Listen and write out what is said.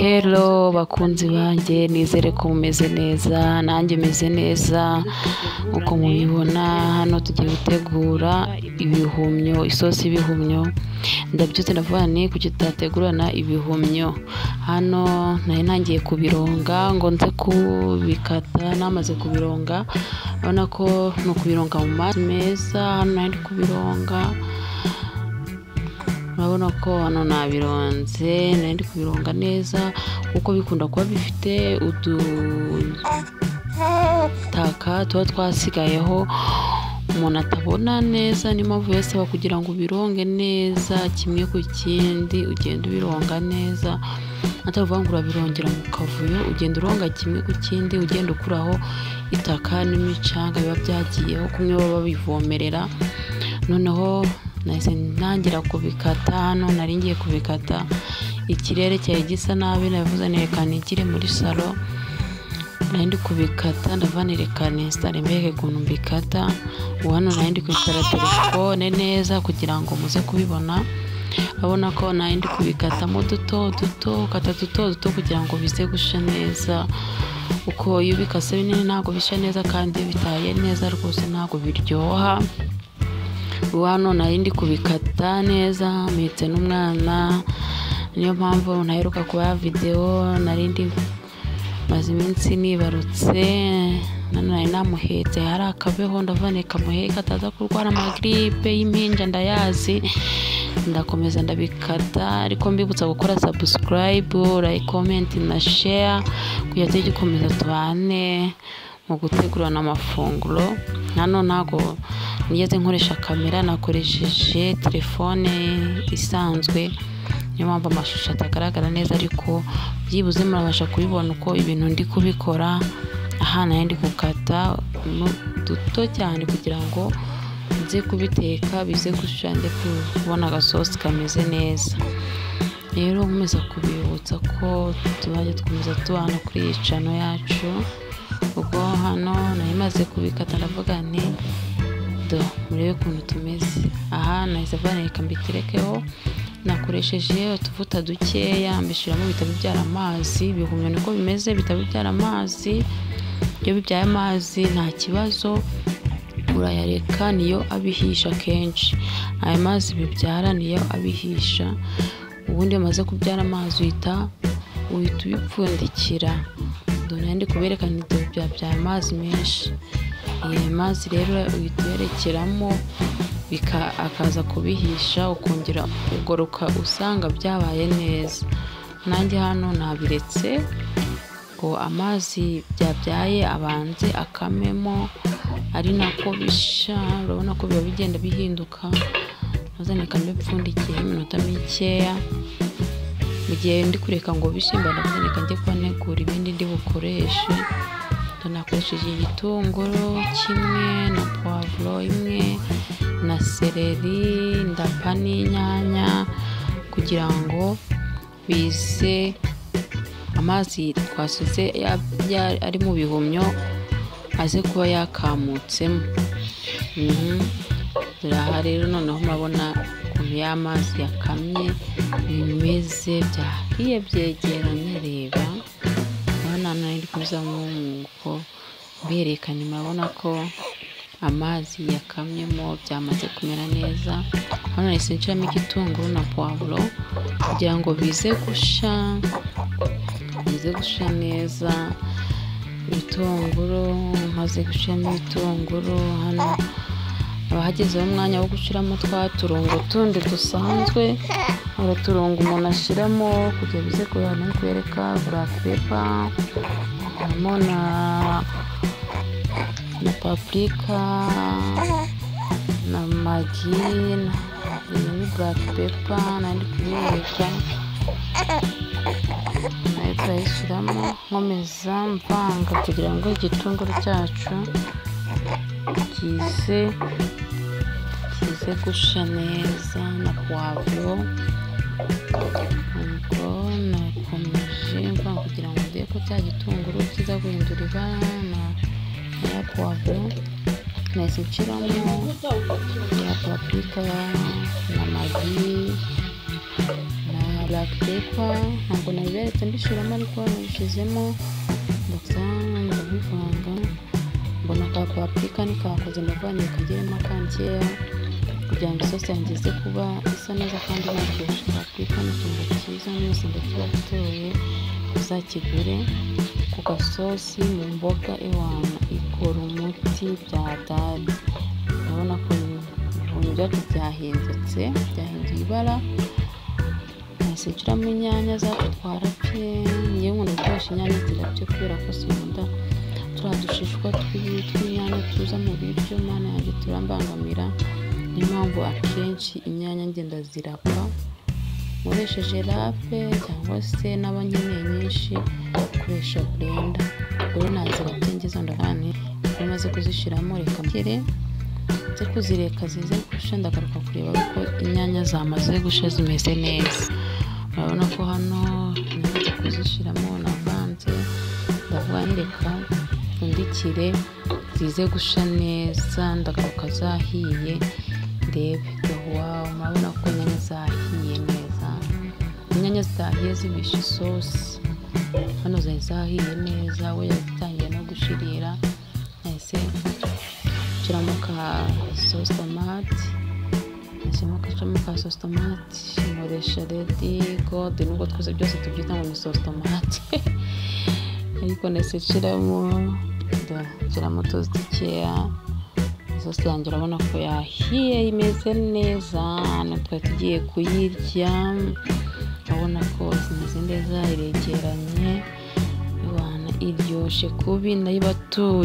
Hello bakunzi banjye, nizere ko mumeze neza, nanjye meze neza nkuko mubibona. Hano tugiye gutegura ibihumyo, isosi y'ibihumyo. Ndabyutse ndavuga nti kuki tutategurana ibihumyo. Hano nari ntangiye kubironga ngo nze kubikata, namaze kubironga urabona ko ni ukubironga mu mazi meza. Hano nari ndi kubironga, urabona ko hano nabironze, nari ndi kubironga neza kuko bikunda kuba bifite udutaka tuba twasigayeho umuntu atabona neza. Niyo mpamvu bisaba kugira ngo ubironge neza kimwe ku kindi, ugenda ubironga neza atavuga ngo urabirongera mu kavuyo, ugenda uronga kimwe ku kindi, ugenda ukuraho itaka n'imicanga biba byagiyeho kumwe baba babivomerera. Noneho nahise ntangira kubikata. Hano nari ngiye kubikata, ikirere cyari gisa nabi, navuze reka nigire muri salo. Nari ndi kubikata, ndavuga nti reka nensitare mbereke ukuntu mbikata. Ubu hano nari ndi kwitara telefone neza kugira ngo muze kubibona. Urabona ko nari ndi kubikatamo duto duto, ukata duto duto kugira ngo bize gusha neza, kuko iyo ubikase binini ntabwo bisha neza, kandi iyo bitaye neza rwose ntabwo biryoha. Ubu hano nari ndi kubikata neza, mpetse n'umwana, niyo mpamvu ntaheruka kubaha videwo. Nari ndi maze iminsi nibarutse, nari namuhetse hari akabeho, ndavuga reka muheke ataza kurwara amagiripe y'impinja, ndayazi. Ndakomeza ndabikata, ariko mbibutsa gukora subscribe, like, comment na share kugira tujye dukomeza tubane mu gutegurana amafunguro. Hano ntago nigeze nkoresha kamera, nakoresheje telefone isanzwe, niyo mpamvu amashusho atagaragara neza, ariko byibuze murabasha kubibona uko ibintu ndi kubikora. Aha nari ndi gukata duto cyane kugira ngo nze kubiteka bize gusha, njye kubona agasosi kameze neza. Rero nkomeza kubibutsa ko tuzajya dukomeza tubana kuri iyi channel yacu. Ubwo hano nari maze kubikata, ndavuga nti do murebe ukuntu tumeze. Aha nahise mvuga nti reka mbiterekeho. Nakoresheje utuvuta dukeya, mbishyiramo bihita bibyara amazi. Ibihumyo niko bimeze, bihita bibyara amazi. Iyo bibyaye amazi nta kibazo, urayareka niyo abihisha kenshi. Ayo mazi bibyara niyo abihisha. Ubundi iyo umaze kubyara amazi uhita ubipfundikira. Dore ndi kubereka nti byabyaye amazi menshi. Ayo mazi rero uhita uyarekeramo akaza kubihisha, ukongera ugaruka usanga byabaye neza. Nanjye hano nabiretse ngo amazi byabyaye abanze akamemo, ari nako bisha. Urabona ko biba bigenda bihinduka. Maze reka mbipfundikiye iminota mikeya, mu gihe ndi kureka ngo bishe mba ndavuga reka njye kuba ntegura ibindi ndi bukoreshe. Nakoresheje igitunguru kimwe na puwavuro imwe na seleri, ndapa n'inyanya kugira ngo bize amazi twasize ari mu bihumyo aze kuba yakamutsemo. Aha rero noneho murabona ukuntu ya mazi yakamye bimeze, byahiye byegeranye. Reba urabona nari ndi kunyuzamo umwuko mberekana, murabona ko amazi yakamyemo byamaze kumera neza. Hano nahise nshiramo igitunguru na puwavuro kugira ngo bize gusha, bize gusha neza. Ibitunguru maze gushiramo ibitunguru, hano haba hagezeho umwanya wo gushiramo twa turungo tundi dusanzwe. Hari uturungo umuntu ashiramo kugira bize kuhana, kwereka black pepper, harimo na paprika na magi. Iyi ni black pepper nari kubereka, nayo turayishyiramo. Nkomeza mvanga kugira ngo igitunguru cyacu kize gusha neza na puwavuro. Ubwo nakomeje mvanga kugira ngo ndebe ko cya gitunguru kiza guhindura ibara na ya puwavuro. Nahise nshyiramo ya paprika na magi na black pepper, ntabwo nabiberetse mbishiramo ariko nabishizemo, ndabivanga. Mbona ka paprika nikakoze, ndavanye kageremo akankeya kugira ngo isosi yanjye ize kuba isa neza kandi inaryoshye. Paprika ni ikirungo cyiza, mwese ndakibatoye uzakigure ku gasosi mu mboga, ewana ikora umuti bya dadi. Urabona ko ibihumyo byacu byahindutse, byahinduye ibara. Nahise nshyiramo inyanya zacu twarapye. Ngewe nkunda gukoresha inyanya zirapye kubera ko sinkunda turiya dushishwa tw'inyanya tuza mu biryo, mana yanjye turambangamira. Niyo mpamvu akenshi inyanya ngenda zirapa nkoresheje rape, cyangwa se n'aba nkeneye nyinshi nkoresha blender. Rero nazirapye ngezeho ndavana, iyo maze kuzishyiramo reka mbere nze kuzireka zize gusha, ndagaruka kureba uko inyanya zamaze gusha zimeze neza. Urabona ko hano namaze kuzishyiramo, navanze, ndavuga reka mpfundikire zize gusha neza, ndagaruka zahiye ndebe. Wawu, murabona ko inyanya zahiye neza. Inyanya zitahiye zibisha isosi, hano zari zahiye neza, we yatangiye no gushirira. Nahise nshyiramo ka sauce tomate, nashyiramo ka sauce tomate, nkoresha Red Gold, nubwo twese byose tubyita ngo ni sauce tomate, ariko nahise nshyiramo utuzi dukeya. Isosi yanjye urabona ko yahiye imeze neza, hano twari tugiye kuyirya, urabona ko zimeze neza, iregeranye, iryoshye kubi, ndayibatuye.